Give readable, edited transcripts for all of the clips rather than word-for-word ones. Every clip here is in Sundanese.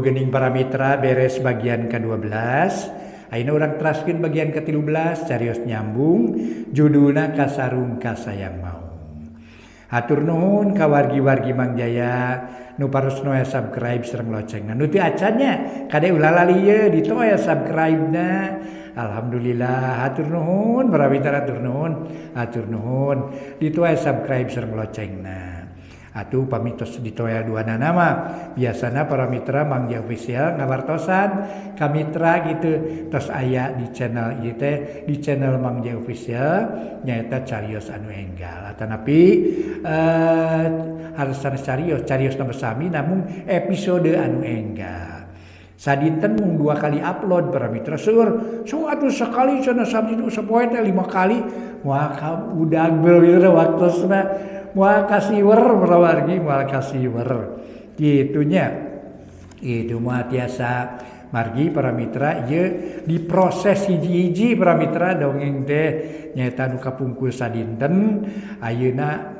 geuning para mitra beres bagian ke-12. Ayeuna urang teraskeun bagian ke-13 carios nyambung judulna Kasarung Kasayang Maung. Hatur nuhun ka wargi-wargi Mang Jaya nu paros aya subscribe sareng loncengna. Nu teu acan nya kade ulah lali ieu ditoel subscribe-na. Alhamdulillah hatur nuhun para mitra hatur nuhun hatur nuhun ditoel subscribe sareng loncengna. Atuh pami tos ditoel duanana mah biasana para mitra Mang Jaya Official ngawartosan ka mitra gitu tos aya di channel ieu teh di channel Mang Jaya Official nyaeta carios anu enggal atanapi harus sanes carios carios na sami namun episode anu enggal. Sadinten mung 2 kali upload para mitra seueur so atuh sekali cenah sabdi sapoe teh 5 kali wah udag para mitra waktosna moal kasiwer para wargi moal kasiwer kitu nya. Itu mah tiasa margi para mitra ieu diproses hiji-hiji para mitra dongeng teh nyaeta nu kapungkur sadinten ayeuna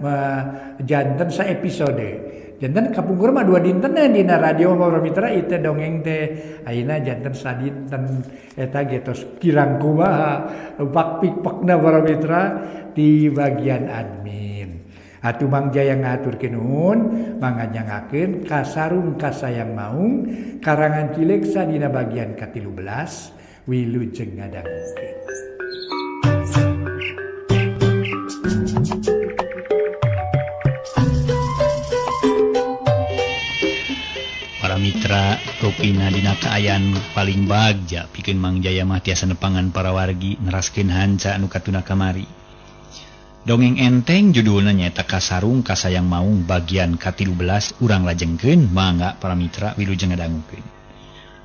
janten saepisode. Janten kapungkur mah 2 dinten dina radio para mitra ieu teh dongeng teh ayeuna janten sadinten eta ge tos kirang kumaha pak pikpekna para mitra di bagian admin. Atuh Mang Jaya ngahaturkeun nuhun manganyangakeun Kasarung Kasayang Maung karangan Cileksa dina bagian ke-13 wilujeng ngadangukeun. Para mitra rupina dina kaayaan paling bagja pikeun Mang Jaya mah tiasa nepangan para wargi neraskeun hanca anu katuna kamari. Dongeng enteng judulna nyaeta Kasarung Kasayang Maung bagian ke-13 urang lajengkeun mangga para mitra wilujeng ngadangukeun.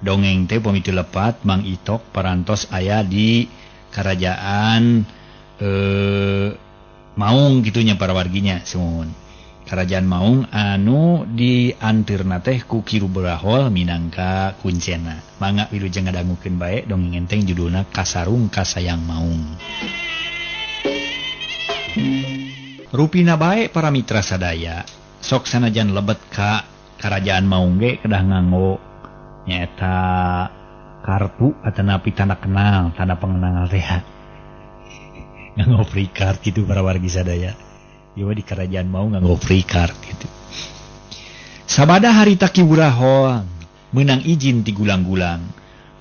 Dongeng teh pami teu lepat Mang Itok parantos aya di kerajaan Maung gitunya para warginya sumuhun. Kerajaan Maung anu diantirna teh ku Ki Burahol minangka kuncena. Mangga wilujeng ngadangukeun bae dongeng enteng judulna Kasarung Kasayang Maung. Rupina bae para mitra sadaya sok sanajan lebet ka kerajaan Maung ge kedah nganggo nyaeta kartu atanapi tanda kenal tanda pengenal teh nganggo free card gitu para wargi sadaya. Ieu di kerajaan Maung nganggo free card gitu. Sabada harita Ki Burahol meunang izin ti gulang-gulang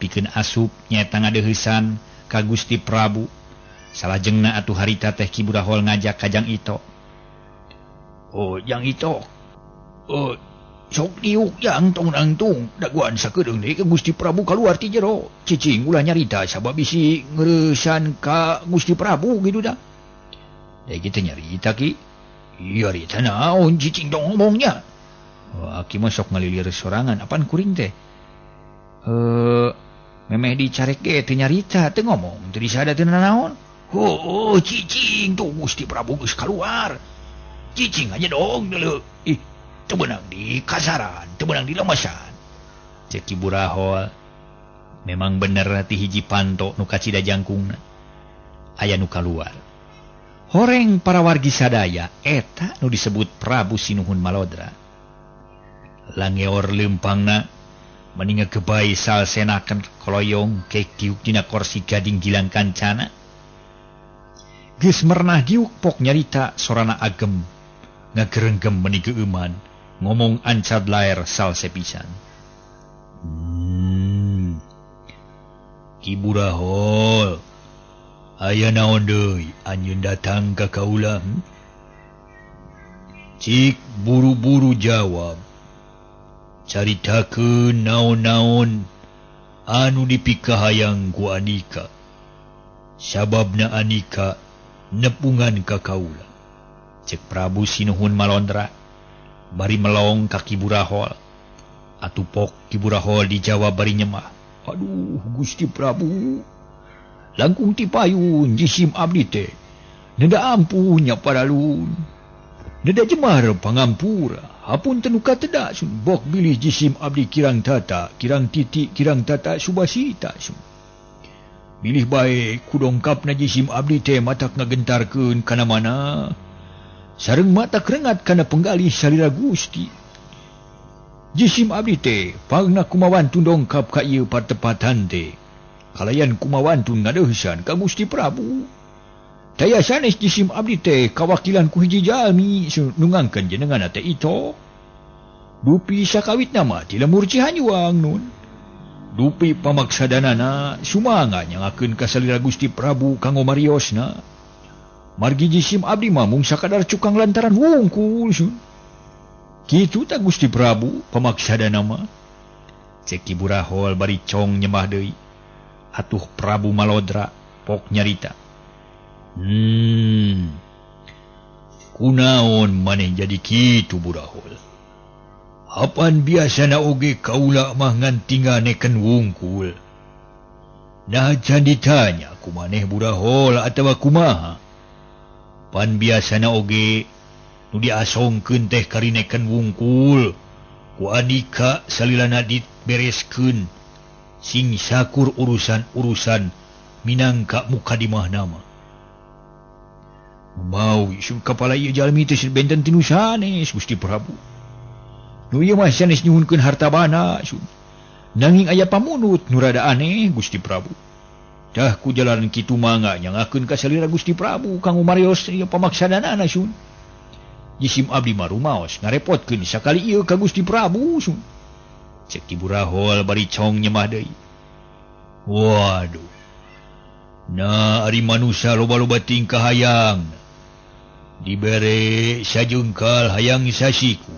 pikeun asup nyaeta ngadeuheusan ka Gusti Prabu. Salajengna atuh harita teh Ki Burahol ngajak ka Jang Ito. Oh, Jang Ito. Oh, sok diuk jang tong nangtung daguan sakedeung deui ka Gusti Prabu kaluar ti jero. Cicing ulah nyarita sabab bisi ngreusan ka Gusti Prabu kitu dah. Da kitu nyarita Ki. Ieu harita naon cicing dong ngomongnya. Oh, aki mah sok ngalilir sorangan apan kuring teh. Memeh dicarek ge teu nyarita teu ngomong teu disada teu nanaon. Oh, cicing tuh Gusti Prabu geus kaluar. Cicing aja dong dulu. Ih, teu beunang di kasaran, teu beunang di lemesan. Cek Ki Burahol. Memang bener ti hiji panto nu kacida jangkungna. Aya nu kaluar. Horeng para wargi sadaya eta nu disebut Prabu Sinuhun Malodra. Langeor leumpangna meni ngegebai salsenakeun koloyong kekiuk dina korsi gading gilang kancana. Geus mernah diuk pok nyarita sorana agem ngagerenggem meni geueuman ngomong ancad laer salse pisan. Ki Burahol aya naon deui anjeun datang ka kaula? Cik buru-buru jawab. Caritakeun naon-naon anu dipikahayang ku Anika. Sababna Anika nepungan ka kaula. Cek Prabu Sinuhun Malondra bari melong ka Ki Burahol. Atuh pok Ki Burahol dijawab bari nyemah. Aduh Gusti Prabu, langkung ti payun jisim abdi teh. Neda ampun nya paralun. Neda jemar pangampura. Hapunten nu kateda sun bok bilih jisim abdi kirang tata, kirang titik, kirang tata subasita sun. Bilih bae kudongkapna jisim abdi teh matak ngagentarkeun kana mana. Sareng matak rengat kana penggalih salira Gusti. Jisim abdi teh pangna kumawantun dongkap ka ieu partepatan teh. Kalayan kumawantun ngadeuhsan ka Gusti Prabu. Taya sanes jisim abdi teh kawakilan ku hiji jalmi nu ngangkeun jenenganna teh Itok. Dupi sakawitna mah ti lembur Cihanjuang nun. Dupi pamaksadanana sumangga nyangakeun ka salira Gusti Prabu kanggo mariosna. Margi jisim abdi mah mung sakadar cukang lantaran wungkul sun. Kitu ta Gusti Prabu pamaksadana mah. Cek Ki Burahol bari cong nyembah deui. Atuh Prabu Malodra pok nyarita. Kunaon maneh jadi kitu Burahol? Apan biasana oge kaula mah ngan tinggal neken wungkul. Nah can ditanya ku maneh Burahol atawa kumaha. Pan biasana oge nu diasongkeun teh karineken wungkul. Ku andika salilana dibereskeun sing sakur urusan-urusan minangka mukadimah nama. Mau isu kapala ieu jalmi teh benten ti nu sanes Gusti Prabu. Nu ieu mah sanes nyuhunkeun harta bana sun. Nanging aya pamunut nu rada aneh Gusti Prabu. Tah ku jalan kitu mangga nyangakeun ka salira Gusti Prabu kanggo marios ieu pamaksadanana sun. Jisim abdi mah rumaos ngarepotkeun sakali ieu ka Gusti Prabu sun. Cek Ki Burahol bari cong nyembah deui. Waduh. Nah ari manusia loba-loba tingkah hayang. Dibere sajengkal hayang sasiku.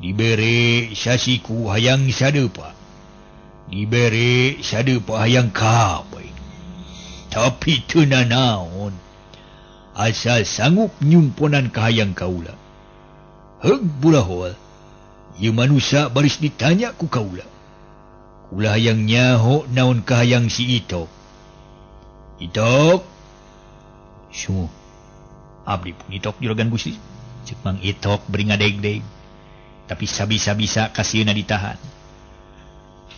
Dibere sasiku hayang sadepa. Dibere sadepa hayang kabeh. Tapi teu nanaon. Asal sanggup nyumponan kahayang kaula. Heug Burahol. Ieu manusia baris ditanya ku kaula. Kula hayang nyaho naon kahayang si Itok. Itok. Sumuh. Abdi pun Itok juragan Gusti. Cek Mang Itok beri ngadeg-deg. Tapi sabisa-bisa kasieuna ditahan.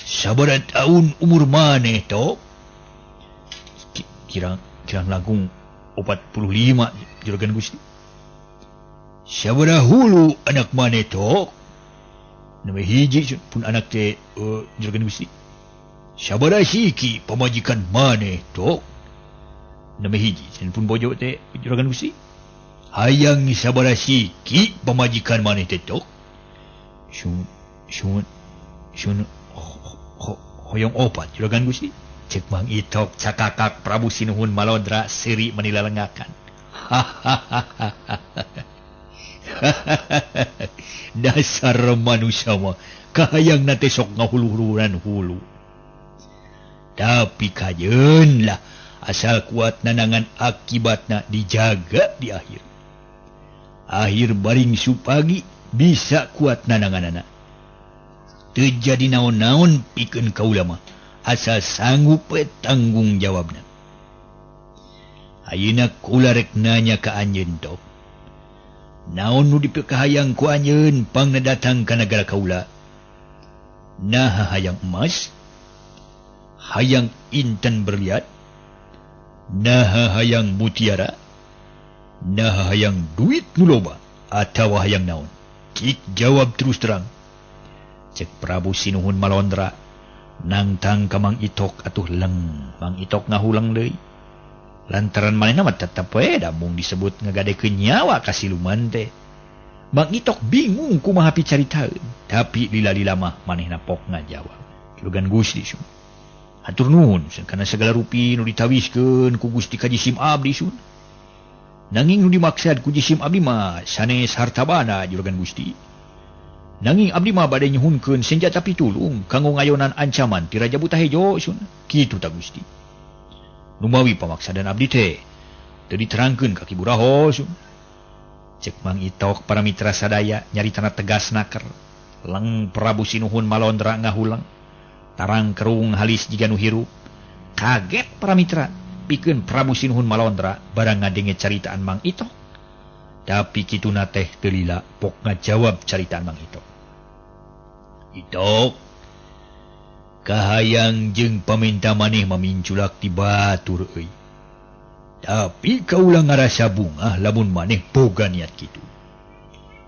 Sabaraha taun umur maneh Tok? Kirang langkung 45 juragan Gusti. Sabaraha hulu anak maneh Tok? Nembe hiji pun anak teh juragan Gusti. Sabaraha siki pamajikan maneh Tok? Nembe hiji pun bojo teh juragan Gusti. Hayang sabaraha siki pamajikan maneh teh Tok? Sun sun sun hoyong opat juragan Gusti. Cek Mang Itok cakakak Prabu Sinuhun Malodra seuri menilalengakan. Dasar manusia mah kahayangna teh sok ngahulu-huluran hulu. Tapi kajeun lah asal kuat nanangan akibatna dijaga di akhir. Akhir baring supagi bisa kuat nananganana. Teu jadi naon-naon pikeun kaula mah asal sanggup we tanggung jawabna. Ayeuna kula rek nanya ka anjeun Tok. Naon nu dipikahayang ku anjeun pangna datang ka nagara kaula? Naha hayang emas? Hayang intan berlian? Naha hayang mutiara? Naha hayang duit nu loba atawa hayang naon? Cik jawab terus terang. Cek Prabu Sinuhun Malondra nangtang ka Mang Itok atuh leng. Mang Itok ngahulang deui. Lantaran manehna mah tetep we da mung disebut ngagadekeun nyawa ka siluman teh. Mang Itok bingung kumaha picaritaeun, tapi lila-lila mah manehna pok ngajawab. Juragan Gusti sun. Hatur nuhun kana sagala rupi nu ditawiskeun ku Gusti ka jisim abdi sun. Nanging nu dimaksad ku jisim abdi mah sanes harta bana juragan Gusti. Nanging abdi mah bade nyuhunkeun senjata pitulung kanggo ngayonan ancaman ti Raja Buta Hejo sun. Kitu ta Gusti. Numawi pamaksadan abdi teh teu diterangkeun ka Ki Burahol sun. Cek Mang Itok para mitra sadaya nyaritana tegas naker. Leng Prabu Sinuhun Malondra ngahulang. Tarang kerung halis jiga nu hirup. Kaget para mitra pikeun Prabu Sinuhun Malondra barang ngadenge caritaan Mang Itok. Tapi kituna teh teu lila pok ngajawab caritaan Mang Itok. Itok, kahayang jeung paminta maneh maminculak ti batur euy. Tapi kaula ngarasa bungah lamun maneh boga niat kitu.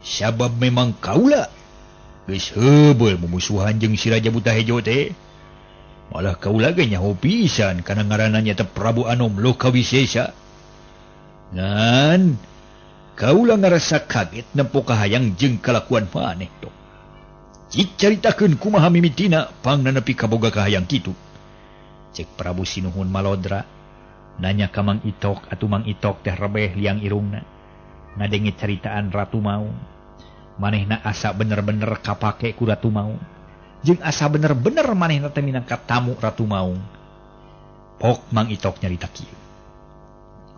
Sabab memang kaula Geus heubeul mumusuhan jeung si Raja Buta Hejo teh. Malah kaula ge nyaho pisan kana ngaranna nyaeta Prabu Anom Lokawisesa. Ngan kaula ngarasa kaget nempo kahayang jeung kalakuan maneh tok. Cik caritakeun kumaha mimitina pangna nepi kaboga kahayang kitu. Cek Prabu Sinuhun Malodra nanya ka Mang Itok atuh Mang Itok teh rebeh liang irungna. Ngadenge caritaan Ratu Maung. Manehna asa bener-bener kapake ku Ratu Maung. Jeung asa bener-bener manehna teh minangka tamu Ratu Maung. Pok Mang Itok nyarita kieu.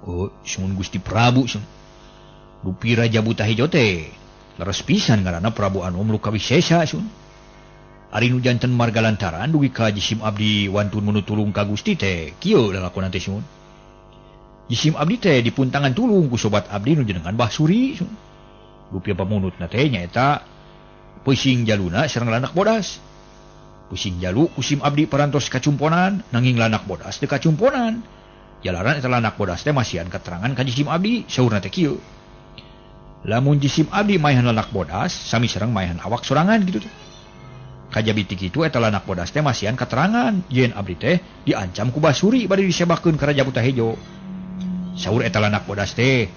Oh, sun Gusti Prabu sun. Dupi Raja Buta Hejo teh leres pisan ngaranna Prabu Anom Lokawisesa sun. Ari nu janten marga lantaran dugi ka jisim abdi wantun menutulung ka Gusti teh kieu lalakon teh sun. Jisim abdi teh dipuntangan tulung ku sobat abdi nu jenengan Bah Suri sun. Rupiah pamunutna teh nyaeta pusing jaluna sareng lanak bodas. Pusing jalu kusim abdi parantos kacumponan nanging lanak bodas teu kacumponan. Jalaran eta lanak bodas teh masihan keterangan ka jisim abdi saurna teh kieu. Lamun jisim abdi maehan lanak bodas sami sareng maehan awak sorangan kitu teh. Kajabi ti kitu eta lanak bodas teh masihan keterangan yen abdi teh diancam ku Basuri bade disebakeun ka Raja Buta Hejo. Saur eta lanak bodas teh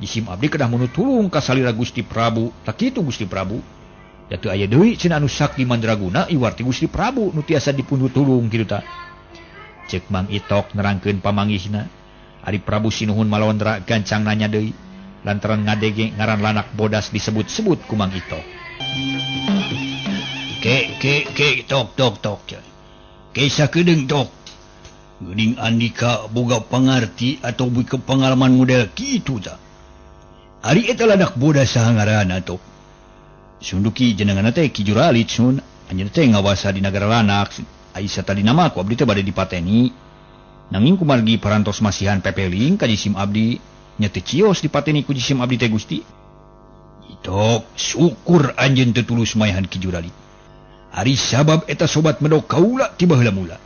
jisim abdi kedah munut tulung ka salira Gusti Prabu. Tak kitu Gusti Prabu. Da teu aya deui cenah anu sakti mandraguna iwarti Gusti Prabu nu tiasa dipundhut tulung kitu ta. Cek Mang Itok nerangkeun pamanggihna. Ari Prabu Sinuhun Malondra gancang nanya deui lantaran ngadege ngaran lanak bodas disebut-sebut ku Mang Itok. Ke ke ke tok tok tok. Ke sakedeung tok. Geuning andika boga pangarti atau boga pengalaman model kitu ta. Ari eta lanak bodas saha ngaranna tok. Sunduki jenenganna teh Ki Juralit sun, anjeunna teh ngawasa di nagara lanak. Ai satadina mah ku abdi teh bade dipateni. Nanging kumargi parantos masihan pepeling ka jisim abdi, nya teu cios dipateni ku jisim abdi teh Gusti. Itok syukur anjeun teu tulus maehan Ki Juralit. Ari sabab eta sobat medok kaula ti baheula mula.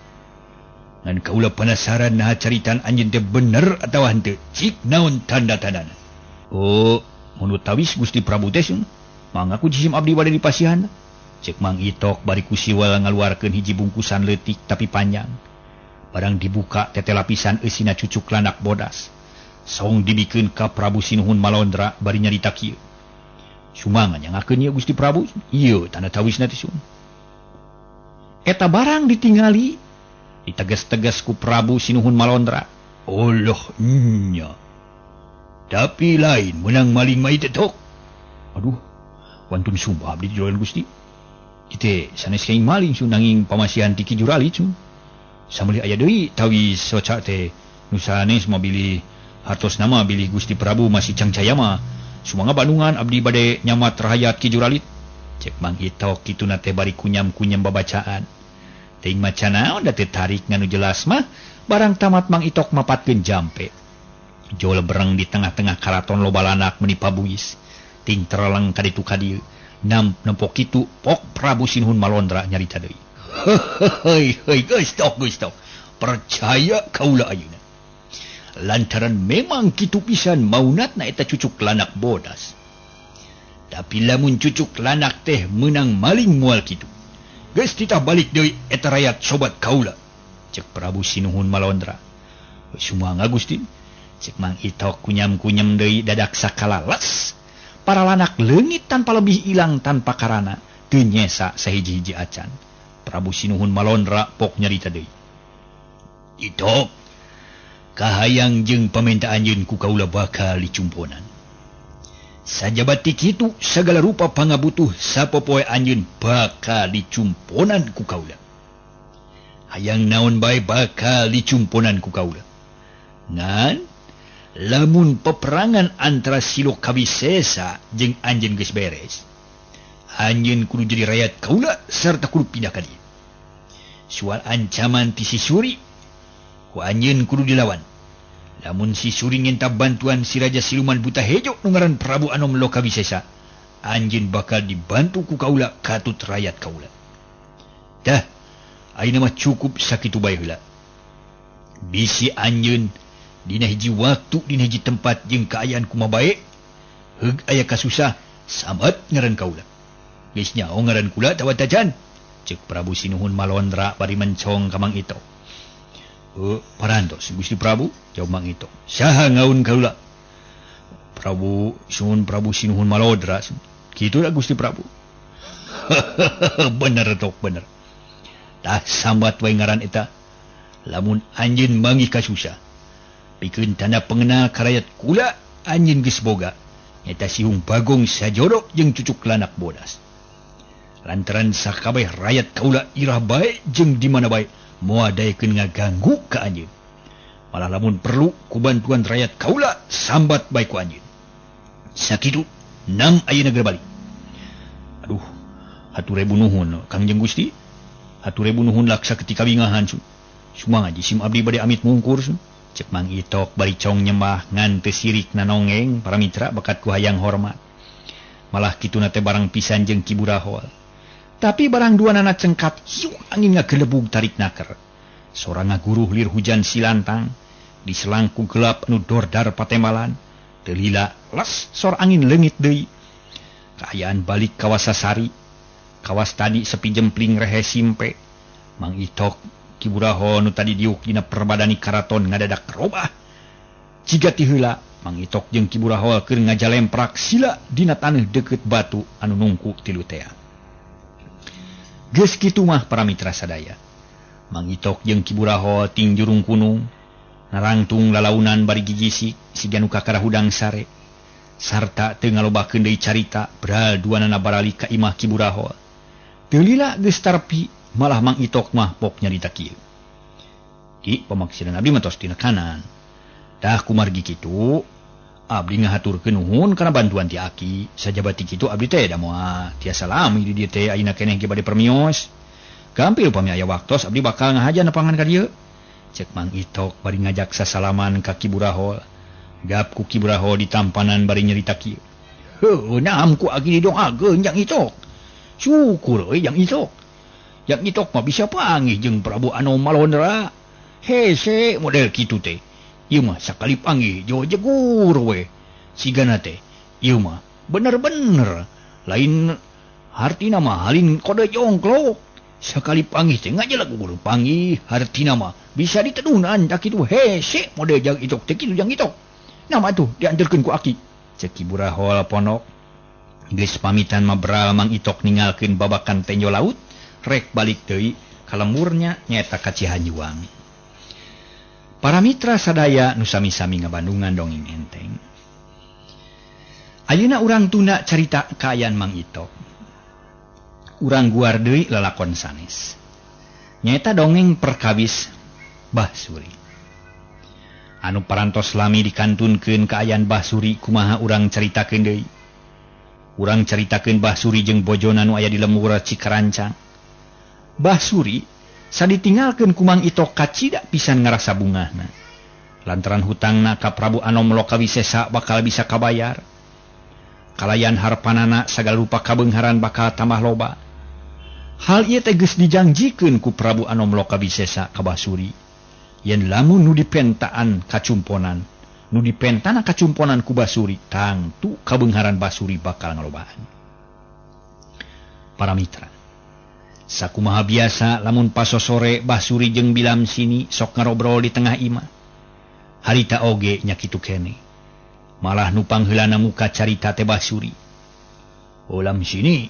Ngan kaula penasaran naha caritaan anjeun teh bener atawa henteu. Cik naon tanda-tandana. Oh, mun tawis Gusti Prabu teh sun, mangga ku jisim abdi bade dipasihan. Cek Mang Itok bari ku siwal ngaluarkeun hiji bungkusan leutik tapi panjang. Barang dibuka tete lapisan eusina cucuk lanak bodas. Saung dibikeun ka Prabu Sinuhun Malondra bari nyarita kieu. Sumanga nyangakeun ieu Gusti Prabu? Ieu tanda tawisna teh sun. Eta barang ditingali ditegas-tegas ku Prabu Sinuhun Malondra. Allah nya. Tapi lain menang maling mah teh tok. Aduh, wantun sumpah abdi jualan Gusti. Kita sanes kaing maling sun nanging pamasihan ti Ki Juralit sun. Sameulih aya deui tawi soca teh nu sanes mah bilih hartos nama bilih Gusti Prabu masih cangcaya mah. Sumangga Bandungan abdi bade nyamat rahayat Ki Juralit. Cek Mang Itok kituna teh bari kunyam-kunyam babacaan. Teuing maca naon da teh tarik nganu jelas mah barang tamat Mang Itok mapatkeun jampe. Jol bereng di tengah-tengah karaton loba lanak meni pabuis. Ting tereleng ka ditu ka dieu. Nam nempo kitu pok Prabu Sinuhun Malondra nyarita deui. Heuy heuy geus tok geus tok. Percaya kaula ayeuna. Lantaran memang kitu pisan maunatna eta cucuk lanak bodas. Tapi lamun cucuk lanak teh meunang maling moal kitu. Geus titah balik deui eta rayat sobat kaula. Cek Prabu Sinuhun Malondra. Sumangga Gusti. Cek Mang Itok kunyam-kunyam deui dadak sakalalas. Para lanak leungit tanpa lebih ilang tanpa karana. Teu nyesa sahiji-hiji acan. Prabu Sinuhun Malondra pok nyarita deui. Itok kahayang jeung pamenta anjeun ku kaula bakal dicumponan. Sajaba ti kitu sagala rupa pangabutuh sapopoe anjeun bakal dicumponan ku kaula. Hayang naon bae bakal dicumponan ku kaula. Ngan lamun peperangan antara Silokawisesa jeung anjeun geus beres, anjeun kudu jadi rakyat kaula sarta kudu pindah ka dieu. Soal ancaman ti si Suri ku anjeun kudu dilawan. Lamun si Suri ngenta bantuan si Raja Siluman Buta Hejo nu ngaran Prabu Anom Lokawisesa, anjeun bakal dibantu ku kaula katut rakyat kaula. Tah, ayeuna mah cukup sakitu bae heula. Bisi anjeun dina hiji waktu dina hiji tempat jeung kaayaan kumaha bae, heug aya kasusah samet ngaran kaula. Geus nyaho ngaran kula tawa tacan. Cek Prabu Sinuhun Malondra bari mencong ka Mang Itok. Parantos Gusti Prabu, jawab Mang Itok. Saha ngaun kaula? Prabu Sinuhun Prabu Sinuhun Malodra. Kitu da Gusti Prabu. Bener tok bener. Tah sambat we ngaran eta. Lamun anjeun manggih kasusah. Pikeun tanda pengenal ka rayat kula anjeun geus boga. Eta Sihung Bagong Sajoro jeung Cucuk Lanak Bodas. Lantaran sakabeh rayat kaula irah bae jeung di mana bae moal daekeun ngaganggu ka anjeun. Malah lamun perlu ku bantuan rayat kaula sambat bae ku anjeun. Sakitu nam ayeuna geura balik. Aduh, hatur ribu nuhun Kangjeng Gusti. Hatur ribu nuhun laksa ketika bingahan su. Sumangga jisim abdi bade amit mungkur su. Cek Mang Itok bari cong nyembah ngan teu sirik nanongeng para mitra bakat ku hayang hormat. Malah kituna teh barang pisan jeung Ki Burahol. Tapi barang duanana cengkat hiu angin ngagelebug tarik naker. Sora ngaguruh lir hujan silantang di selangku gelap anu dordar patemalan. Teu lila les sor angin leungit deui. Kaayaan balik kawasasari. Kawas tadi sepi jempling rehe simpe. Mang Itok Ki Burahol nu tadi diuk dina perbadani karaton ngadadak robah. Jiga ti heula Mang Itok jeung Ki Burahol keur ngajalemprak sila dina taneuh deukeut batu anu nungku tilu tea. Geus kitu mah para mitra sadaya. Mang Itok jeung Ki Burahol ting jurung kunung narangtung lalaunan bari gigisik siga nu kakara hudang sare. Sarta teu ngalobakeun deui carita bral duanana baralik ka imah Ki Burahol. Teu lila geus tarpi malah Mang Itok mah pok nyarita kieu. Ki pamaksidan abdi mah tos tina kanan. Tah kumargi kitu abdi ngahaturkeun nuhun kana bantuan ti aki. Sajabati kitu abdi teh da moal tiasa lami di dieu teh ayeuna keneh ge bade permios. Gampil upami aya waktos abdi bakal ngahaja nepangan ka dieu. Cek Mang Itok bari ngajak sasalaman ka Ki Burahol. Gap ku Ki Burahol ditampanan bari nyarita kieu. Heuh, naam ku aki didoakeun Jang Itok. Syukur euy Jang Itok. Jang Itok mah bisa panggih jeung Prabu Anom Malondra. Hese model kitu teh. Ieu mah sakali panggih jo jegur we. Sigana teh ieu mah bener-bener lain hartina mah halin kode jongklok. Sakali panggih teh ngajelek guru panggih hartina mah bisa ditedunan tak kitu hese model Jang Itok teh kitu Jang Itok. Nama tuh diantarkeun ku aki. Cek Ki Burahol ponok. Geus pamitan mabral Mang Itok ninggalkeun babakan tenjo laut rek balik deui ka lemurnya nyaeta ka Cihanjuang. Para mitra sadaya nu sami-sami ngabandungan dongeng enteng. Ayeuna urang tunda carita kaayaan Mang Itok. Urang guar deui lalakon sanes. Nyaeta dongeng perkawis Bah Suri. Anu parantos lami dikantunkeun kaayaan Bah Suri kumaha urang caritakeun deui. Urang caritakeun Bah Suri jeung bojona nu aya di lembur Cikarancang. Bah Suri saditinggalkeun ku Mang Itok kacida pisan ngarasa bungahna. Lantaran hutangna ka Prabu Anom Lokawisesa bakal bisa kabayar. Kalayan harpanana sagala rupa kabeungharan bakal tambah loba. Hal ieu teh geus dijangjikeun ku Prabu Anom Lokawisesa ka Bah Suri. Yen lamun nu dipentaan kacumponan, nu dipentana kacumponan ku Bah Suri, tangtu kabeungharan Bah Suri bakal ngalobaan. Para mitra, sakumaha biasa lamun pasosore Bah Suri jeung Bilam sini sok ngarobrol di tengah imah. Harita oge nya kitu keneh. Malah nu pangheulana muka carita teh Bah Suri. Ulam sini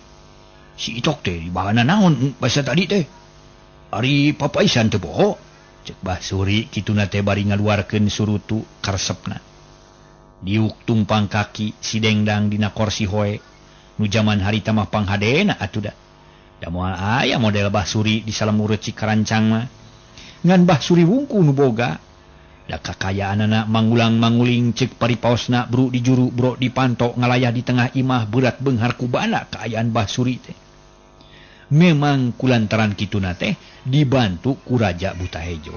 si Itok teh dibahana naon basa tadi teh. Ari papaisan teu poho. Cek Bah Suri kituna teh bari ngaluarkeun surutu karesepna. Diuk tumpang kaki si dengdang dina korsi hoe. Nu jaman harita mah panghadena atuh da. Da moal aya model Bah Suri di salemur Cikarancang mah. Ngan Bah Suri wungku nu boga. Da kakayaanana mangulang-manguling cek paripaosna bru di juru bro di panto ngalayah di tengah imah berat beunghar kubana kaayaan Bah Suri teh. Memang kulantaran kituna teh dibantu ku Raja Buta Hejo.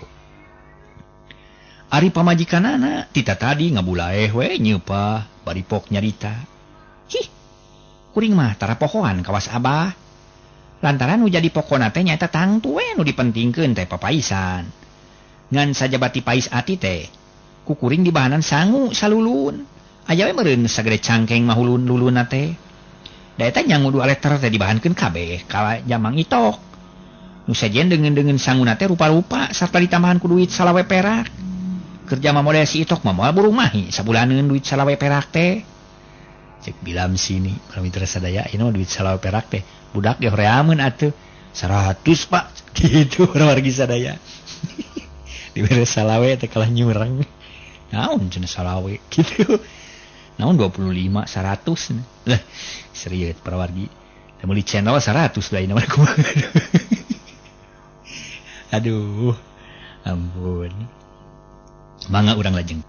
Ari pamajikanana tita tadi ngabulaeh we nyeupah bari pok nyarita. Hih, kuring mah tara pohoan kawas abah. Lantaran nu jadi pokona teh nyaeta tangtu we nu dipentingkeun teh papaisan. Ngan sajabati pais ati teh ku kuring dibahanan sangu salulun. Aya we meureun sagede cangkeng mah hulun lulunna teh. Da eta nyangu 2 liter teh dibahankeun kabeh ka jamang itok. Nu sejen deungeun-deungeun sanguna teh rupa-rupa sarta ditambahan ku duit salawe perak. Kerja mah model si itok mah moal burung mahi sabulaneun duit salawe perak teh. Cek bilam sini para mitra sadaya ieu mah duit salawe perak teh budak ge horeameun atuh 100 Pak gitu wargi sadaya. Dibere salawe teh kalah nyurang. Naon cenah salawe gitu. Naon 25 100 lah serius para wargi. Teh meuli channel 100 lain mah kumaha. Aduh ampun. Mangga urang lajeng.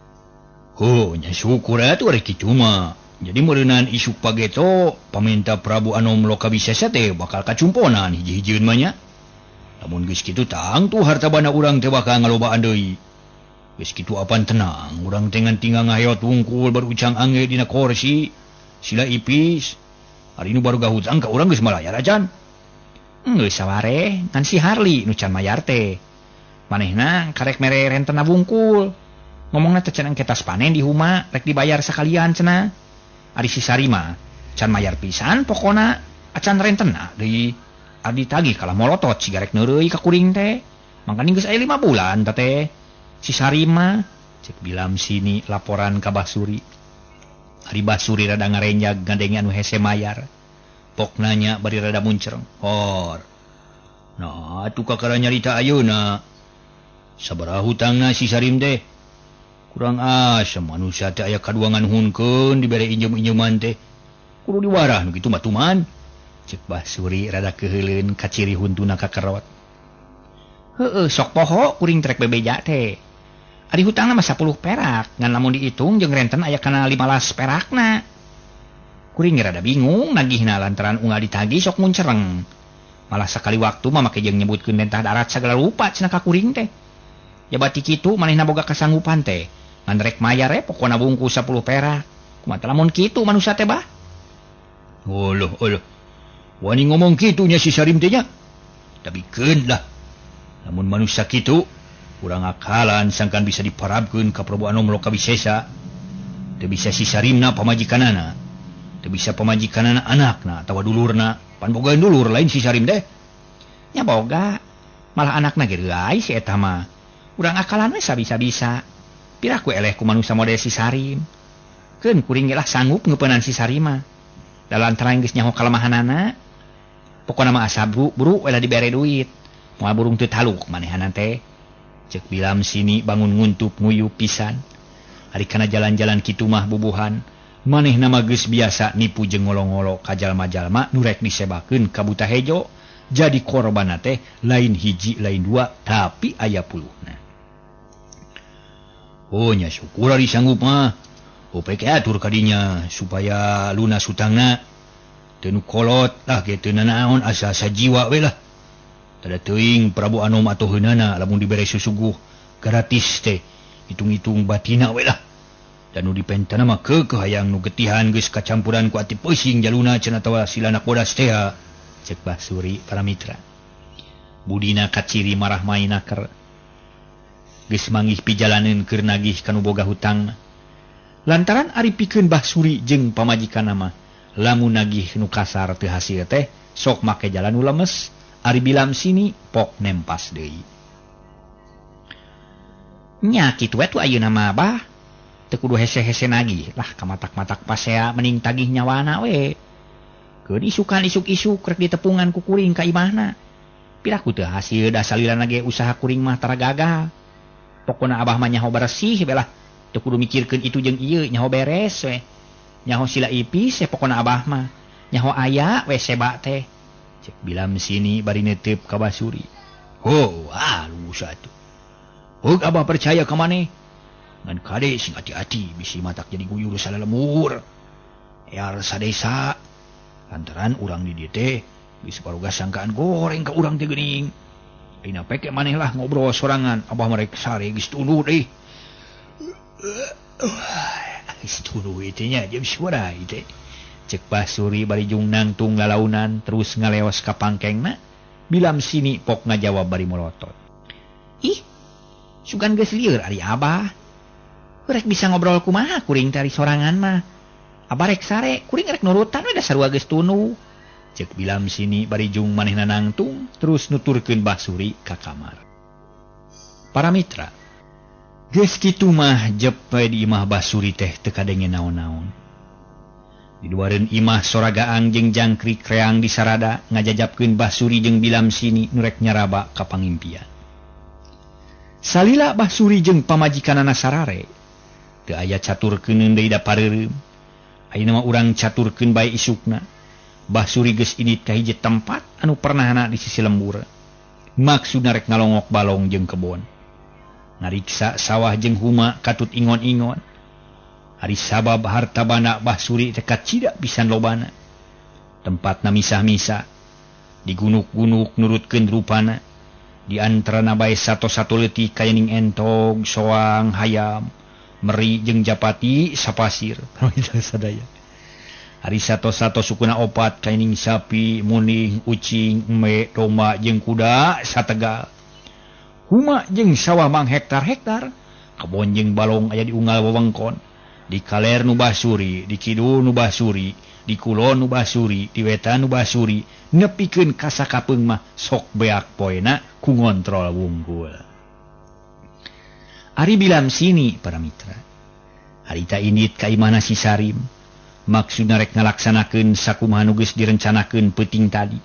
Oh nya syukur atuh rek kitu mah. Jadi meureunan isuk pageto paminta Prabu Anom Lokawisesa teh bakal kacumponan hiji-hijieun mah nya. Lamun geus kitu tangtu harta banda urang teh bakal ngalobaan deui. Geus kitu apan tenang urang teh ngan tinggal ngaheyot wungkul barucang angge dina kursi sila ipis. Ari nu baruga hutang ka urang geus malayar acan. Geus saware ngan si Harli nu can mayar teh. Manehna karek mere rentena wungkul. Ngomongna teh cenah engke tas panen di huma rek dibayar sakalian cenah. Ari si Sari mah can mayar pisan pokona acan rentena deui. Ari ditagih kalah molotot siga rek neureui ka kuring teh. Mangkaning geus aya 5 bulan teh teh. Si Sari mah Cek bilam sini laporan ka Basuri. Ari Basuri rada ngarenjag ngadenge anu hese mayar. Pok nanya bari rada muncereng. Hor. Nah, atuh kakara nyarita ayeuna. Sabaraha hutangna si Sarim teh? Kurang asem manusia teh aya kaduangan hunkeun dibere injem-injeman teh. Kudu diwarah nu kitu mah tuman. Cek Basuri rada keuheuleun kaciri huntuna kakerot. Heueuh sok poho kuring trek bebeja teh. Ari hutangna mah 10 perak, ngan lamun dihitung jeung renten aya kana 15 perakna. Kuring rada bingung nagihna lantaran unggal ditagih sok muncereng. Malah sakali waktu mah make jeung nyebutkeun rentah darat sagala rupa cenah ka kuring teh. Jabati kitu manehna boga kasanggupan teh. Ngan rek mayar pokona bungkus 10 perak. Kumaha lamun kitu manusia teh bah? Oloh oloh. Wani ngomong kitu nya si Sarim teh nya. Tapi keun lah. Lamun manusia kitu urang akalan sangkan bisa diparabkeun ka Prabu Anom Lokawisesa. Teu bisa si Sarimna pamajikanana. Teu bisa pamajikanana anakna atawa dulurna. Pan boga dulur lain si Sarim teh. Nya boga. Malah anakna ge reuai si eta mah. Urang akalan we sabisa-bisa. Piraku eleh ku manusia model si Sarim. Keun kuring ge lah sanggup ngeupeunaan si Sarim mah. Da lantaran geus nyaho kalemahanana. Pokona mah asa buru we lah dibere duit. Moal burung teu taluk manehanna teh. Cek bilam sini bangun nguntup nguyup pisan. Ari kana jalan-jalan kitu mah bubuhan. Manehna mah geus biasa nipu jeung ngolo-ngolo ka jalma-jalma nu rek disebakeun ka buta hejo. Jadi korbanna teh lain hiji lain dua tapi aya puluhna. Oh nya syukur ari sanggup mah. Opek atur kadinya supaya lunas hutangna. Teu nu kolot lah ge teu nanaon asa sajiwa we lah. Tada teuing Prabu Anom atuheunana lamun dibere susuguh gratis teh hitung-hitung batina we lah. Dan nu dipentana mah keukeuh hayang nu getihan geus kacampuran ku ati peusing jaluna cenah atawa silanak bodas teh. Cek Basuri para mitra. Budina kaciri marah mainaker. Geus manggih pijalaneun keur nagih ka nu boga hutangna. Lantaran ari pikeun Basuri jeung pamajikanna mah lamun nagih nu kasar teu hasil teh sok make jalan nu lemes. Ari bilam sini pok nempas deui. Nya kitu we tuh ayeuna mah bah. Teu kudu hese-hese nagih lah kamatak-matak pasea mending tagih nyawana we. Keun isukan isuk-isuk rek ditepungan ku kuring ka imahna. Piraku teu hasil da salilana ge usaha kuring mah tara gagal. Pokona abah mah nyaho beresih belah. Teu kudu mikirkeun itu jeung ieu nyaho beres we. Nyaho sila ipis we pokona abah mah. Nyaho aya we seba teh. Cek bilam sini bari netep ka Basuri. Oh, halus atuh. Heug abah percaya ka maneh. Ngan kade sing hati-hati bisi matak jadi guyur salalemur. Ear sadesa lantaran urang di dieu teh geus baruga sangkaan goreng ka urang teh geuning. Dina peke maneh lah ngobrol sorangan, abah merek sare geus tunduh deui. Geus tunduh teh nya jeung suara teh. Cek Basuri bari jung nangtung lalaunan terus ngaleos ka pangkengna. Bilam sini pok ngajawab bari molotot. Ih, sugan geus lieur ari abah. Rek bisa ngobrol kumaha kuring tari sorangan mah. Abah rek sare kuring rek nurutan we da sarua geus tunu. Cek Bilam sini bari jung manehna nangtung terus nuturkeun Basuri ka kamar. Para mitra, geus kitu mah jep we di imah Basuri teh teu kadenge naon-naon. Di duareun imah soragaang jeung jangkrik reang disarada ngajajapkeun Basuri jeung Bilam sini nu rek nyaraba ka pangimpian. Salila Basuri jeung pamajikanana sarare teu aya caturkeuneun deui da pareureum. Ayeuna mah urang caturkeun bae isukna. Basuri geus indit ka hiji tempat anu pernahna di sisi lembur. Maksudna rek ngalongok balong jeung kebon. Ngariksa sawah jeung huma katut ingon-ingon. Ari sabab harta banda Basuri teh kacida pisan lobana. Tempatna misah-misah, digunuk-gunuk nurutkeun rupana. Di antarana bae sato-sato leutik kayaning entog, soang, hayam, meri jeung japati sapasir. Sadaya. Ari sato-sato sukuna opat kayaning sapi, muning, ucing, embe, domba jeung kuda sategal. Huma jeung sawah mang hektar-hektar, kebon jeung balong aya di unggal wewengkon. Di kaler nu Basuri, di kidul nu Basuri, di kulon nu Basuri, di wetan nu Basuri, nepikeun ka sakapeung mah sok beak poena ku ngontrol wungkul. Ari Bilam sini para mitra. Harita indit ka imahna si Sarim, maksudna rek ngalaksanakeun sakumaha nu geus direncanakeun peuting tadi.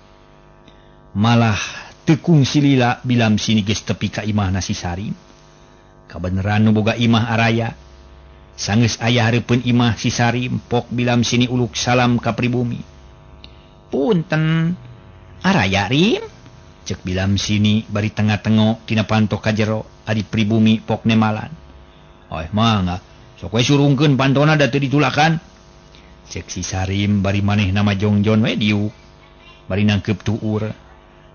Malah teu kungsi lila Bilam sini geus tepi ka imahna si Sarim. Kabeneran nu boga imah araya. Sanggeus aya hareupeun imah si Sarim, pok Bilam sini uluk salam ka pribumi. Punten, araya Rim? Cek Bilam sini bari tengah-tengok tina panto ka jero ari pribumi pok nemalan. Oeh mangga, sok we surungkeun pantona da teu ditulakan. Cek si Sarim bari manehna mah jongjon we diuk. Bari nangkeup tuur.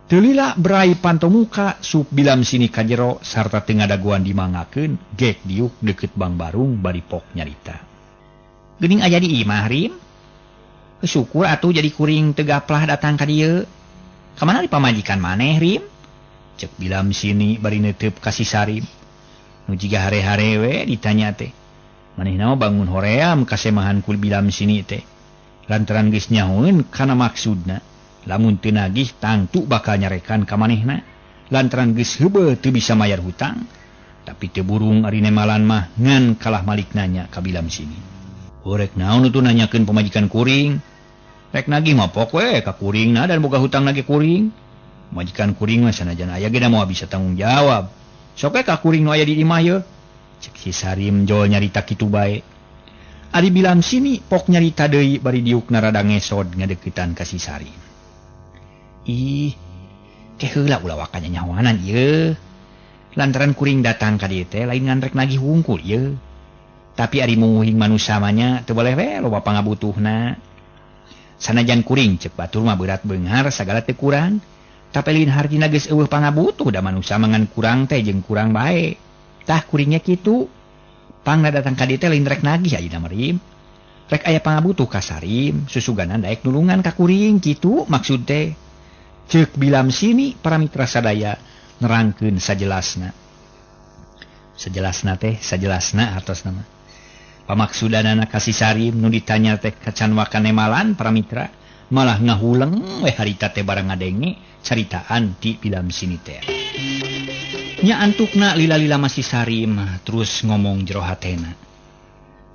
Teu lila berai panto muka sup Bilam sini ka jero sarta teu ngadagoan dimangakeun gek diuk deukeut Bang Barung bari pok nyarita. Geuning aya di imah Rim? Syukur atuh jadi kuring teu gaplah datang ka dieu. Kamana di pamajikan maneh Rim? Cek Bilam sini bari neuteup ka si Sarim. Nu jiga hare-hare we ditanya teh. Manehna mah bangun hoream kasemahan ku Bilam sini teh. Lantaran geus nyahoeun kana maksudna. Lamun teu nagih tangtu bakal nyarekan ka manehna. Lantaran geus heubeul teu bisa mayar hutang. Tapi teu burung ari nemalan mah ngan kalah malik nanya ka Bilam sini. Rek naon tuh nanyakeun pamajikan kuring? Rek nagih mah pok we ka kuringna dan boga hutang nage kuring. Pamajikan kuring mah sanajan aya ge da moal bisa tanggung jawab. Sok we ka kuring nu aya di imah yeuh. Cek si Sarim jol nyarita kitu bae. Ari Bilam sini pok nyarita deui bari diukna rada ngesod ngadeuketan ka si Sarim. Ih, teh heula ulah wakanya nyahoanan ieu. Lantaran kuring datang ka dieu teh lain ngan rek nagih wungkul ieu. Tapi ari munguhing manusa mah nya teu boleh we loba pangabutuhna. Sanajan kuring cek batur mah berat beunghar sagala teu kurang. Tapi lain hartina geus eueuh pangabutuh da manusa mah ngan kurang teh jeung kurang bae. Tah kuringnya kitu. Pangna datang ka dieu teh lain rek nagih ayeuna mah Rim. Rek aya pangabutuh ka Sarim, susuganan daek nulungan ka kuring kitu maksud teh. Cek Bilam sini para mitra sadaya nerangkeun sajelasna. Sajelasna teh sajelasna hartosna mah. Pamaksudanana ka si Sarim nu ditanya teh kacan wakanemalan para mitra malah ngahuleng we harita teh barang ngadenge caritaan ti Bilam sini teh. Nya antukna lila-lila masih Sarim terus ngomong jero hatena.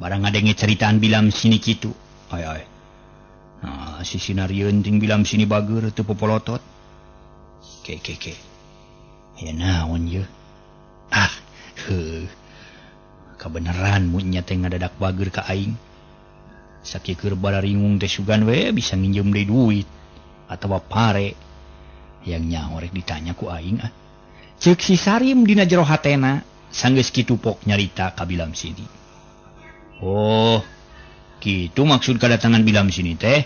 Barang ngadenge caritaan Bilam sini kitu. Ay ay. Nah, si sinarieun ting Bilam sini bager teu popolotot. Ke ke ke. Aya naon ye? Ah, heuh. Kabeneran mun nya teh ngadadak bager ka aing. Sakieu keur bararingung teh sugan we bisa nginjem deui duit atawa pare. Yang nyaho rek ditanya ku aing ah. Ceuk si Sarim dina jero hatena sanggeus kitu pok nyarita ka Bilam sini. Oh, kitu maksud kedatangan Bilam sini teh.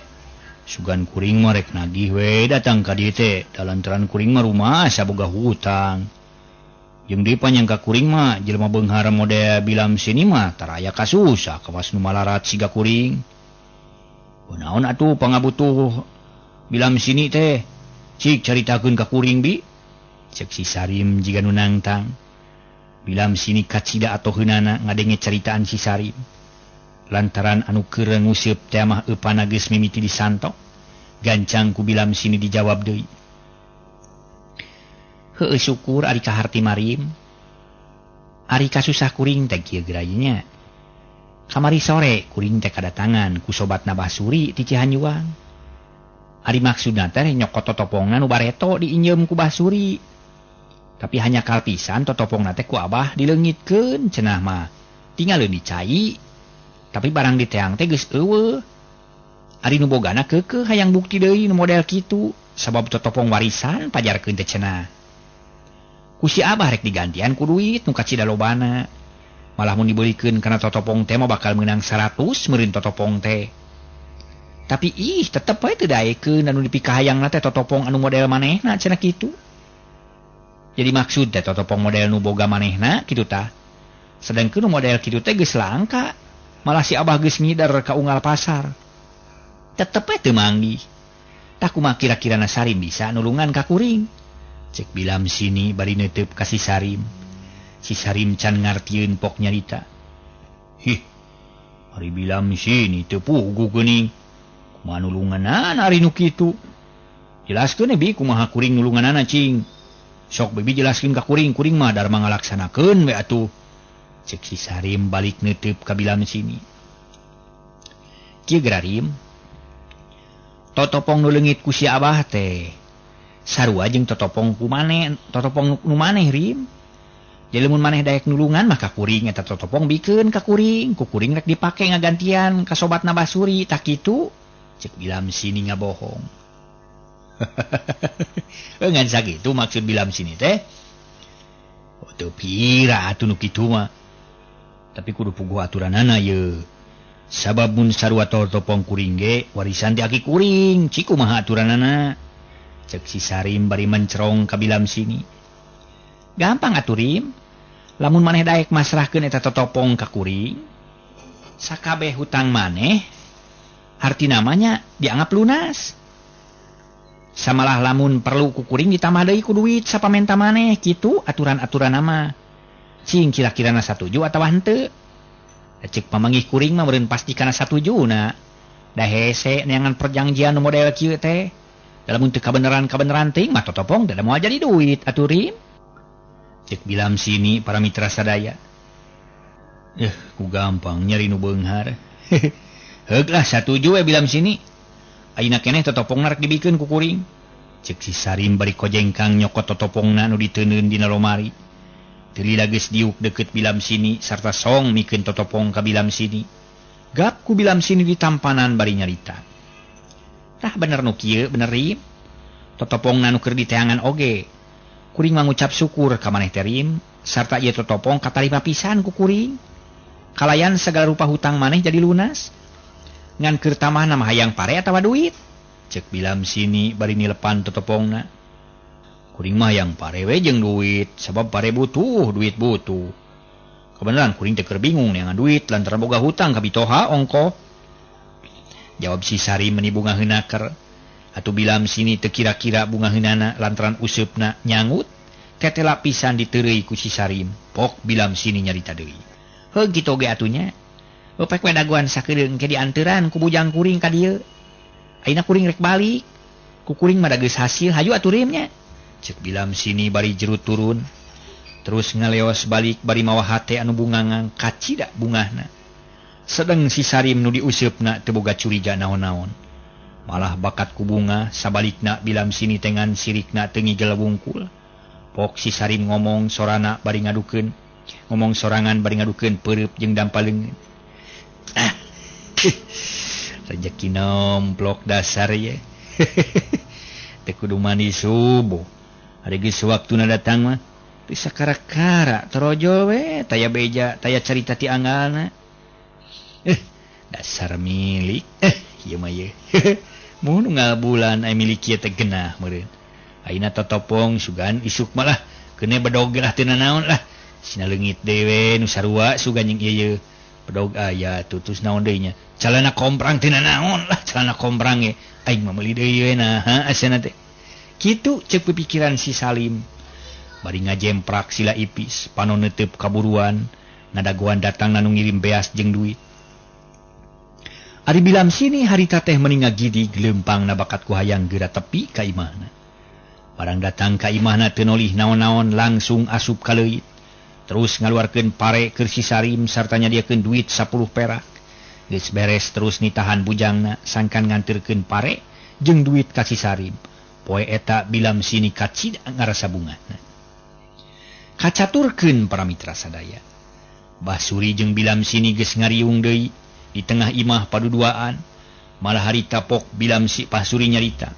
Sugan kuring mah rek nagih we datang ka dieu teh. Da lantaran kuring mah rumah saboga hutang. Jeung deui panyangka kuring mah jelema beunghar model Bilam sini mah taraya kasusah kawas nu malarat siga kuring. Kunaon atuh pangabutuh Bilam sini teh? Cik caritakeun ka kuring bi. Cek si Sarim jiga nu nangtang. Bilam sini kacida atoheunana ngadenge caritaan si Sarim. Lantaran anu keur nguseup teh mah eupana geus mimiti disantok. Gancang ku Bilam sini dijawab deui. Heueuh syukur ari kaharti Marim. Ari kasusah kuring teh kieu geraynya. Kamari sore kuring teh kadatangan ku sobatna Basuri ti Cihanjuang. Ari maksudna teh nyokot totopongna nu bareto diinjeum ku Basuri. Tapi hanya kalpisan totopongna teh ku Abah dileungitkeun cenah mah. Tinggalkeun dicai. Tapi barang diteang teh geus eueuh. Ari nu bogana keukeuh hayang bukti deui nu model kitu sabab totopong warisan pajarkeun teh cenah. Ku si Abah rek digantian ku duit nu kacida lobana. Malah mun dibeulikeun kana totopong teh mah bakal meunang 100 meureun totopong teh. Tapi ih tetep we teu daekeun anu dipikahayangna teh totopong anu model manehna cenah kitu. Jadi maksud teh totopong model nu boga manehna kitu tah. Sedangkeun nu model kitu teh geus langka. Malah si Abah geus ngider ka unggal pasar. Tetep we teu manggih. Tah kumaha kira-kirana Sarim bisa nulungan ka kuring? Cek Bilam sini bari neuteup ka si Sarim. Si Sarim can ngartieun pok nyarita. Hih, ari Bilam sini teu puguh geuning. Kumaha nulunganana ari nu kitu? Jelaskeun bi kumaha kuring nulunganana cing. Sok bibi jelaskeun ka kuring, kuring mah darma ngalaksanakeun we atuh. Cek si Sarim balik neuteup ka Bilam sini. Kieu gerarim. Totopong nu leungit ku si Abah teh sarua jeung totopong ku maneh, totopong nu maneh Rim. Jadi lamun maneh daek nulungan mah ka kuring eta totopong bikeun ka kuring, ku kuring rek dipake ngagantian ka sobatna Basuri tah kitu. Cek Bilam sini ngabohong. Ngan sakitu maksud Bilam sini teh. Oh teu pira atuh nu kitu mah. Tapi kudu puguh aturanana ye. Sabab mun sarua totopong kuring ge warisan ti aki kuring, cik kumaha aturanana. Cek si Sarim bari mencerong ka Bilam sini. Gampang atuh Rim. Lamun maneh daek masrahkeun eta totopong ka kuring, sakabeh hutang maneh arti namanya dianggap lunas. Samalah lamun perlu ku kuring ditambah deui ku duit sapamenta maneh kitu aturan-aturan nama. Cing kira-kirana satuju atawa henteu. Cek pamanggih kuring mah meureun pasti kana satujuna. Da hese neangan perjanjian nu model kieu teh. Dalam untuk kabeneran-kabeneran ting mah totopong da moal jadi duit atuh Rim. Cek Bilam sini para mitra sadaya. Ku gampang nyari nu beunghar. Heug lah satuju we Bilam sini. Ayeuna keneh totopongna rek dibikeun ku kuring. Cek si Sarim bari kojengkang nyokot totopongna nu diteundeun dina lomari. Teu lila geus diuk deukeut Bilam sini sarta song mikeun totopong ka Bilam sini. Gap ku Bilam sini ditampanan bari nyarita. Tah bener nu kieu bener Rim. Totopongna nu keur diteangan oge. Kuring mangucap syukur ka maneh teh Rim sarta ieu totopong katarima pisan ku kuring. Kalayan segala rupa hutang maneh jadi lunas. Ngan keur tamahna mah hayang pare atawa duit. Cek Bilam sini bari nilepan totopongna. Kuring mah hayang pare we jeung duit sabab pare butuh duit butuh. Kebenaran kuring teh keur bingung neangan duit lantaran boga hutang ka bitoha ongkoh. Jawab si Sarim meni bunga heunaker. Atuh Bilam sini teu kira-kira bunga heunana lantaran useupna nyangut tetela pisan diteureuy ku si Sarim. Pok Bilam sini nyarita deui. Heuh kitu oge atuh nya. Opek we dagoan sakedeung ke dianteuran ku bujang kuring ka dieu. Ayeuna kuring rek balik. Ku kuring mah da geus hasil hayu atuh Rim nya. Cek Bilam sini bari jerut turun. Terus ngaleos balik bari mawa hate anu bungangang kacida bungahna. Sedeng si Sarim nu diuseupna teu boga curiga naon-naon. Malah bakat ku bunga sabalikna Bilam sini tengan sirikna teu ngigel wungkul. Pok si Sarim ngomong sorana bari ngadukeun, ngomong sorangan bari ngadukeun peureub jeung dampaleungeun. Ah. Rejeki nomplok dasar ye. Teu kudu mandi subuh. Ari geus waktuna datang mah teu sakara-kara torojol we taya beja taya carita ti anggalna. Dasar milik. Ieu mah ye. Mun unggal bulan aya milik ieu teh genah meureun. Ayeuna totopong sugan isuk malah keune bedog lah teu nanaon lah. Sina leungit deui nu sarua sugan jeung ieu ye. Bedog aya tutus naon deui nya. Calana komprang teu nanaon lah, calana komprang ge aing mah meuli deui we nah asana teh. Kitu ceuk pikiran si Salim. Bari ngajemprak sila ipis, panon neuteup kaburuan, ngadagoan datang nu ngirim beas jeung duit. Ari bilam sini harita teh meni ngagidig leumpang na bakat ku hayang geura tepi ka imahna. Barang datang ka imahna teu nolih naon-naon langsung asup ka leuit. Terus ngaluarkeun pare keur si Sarim sarta nyadiakeun duit 10 perak. Geus beres terus nitahan bujangna sangkan nganterkeun pare jeung duit ka si Sarim. Poe eta bilam sini kacida ngarasa bungahna. Kacaturkeun para mitra sadaya. Basuri jeung bilam sini geus ngariung deui di tengah imah paduduaan. Malah harita pok bilam si Pasuri nyarita.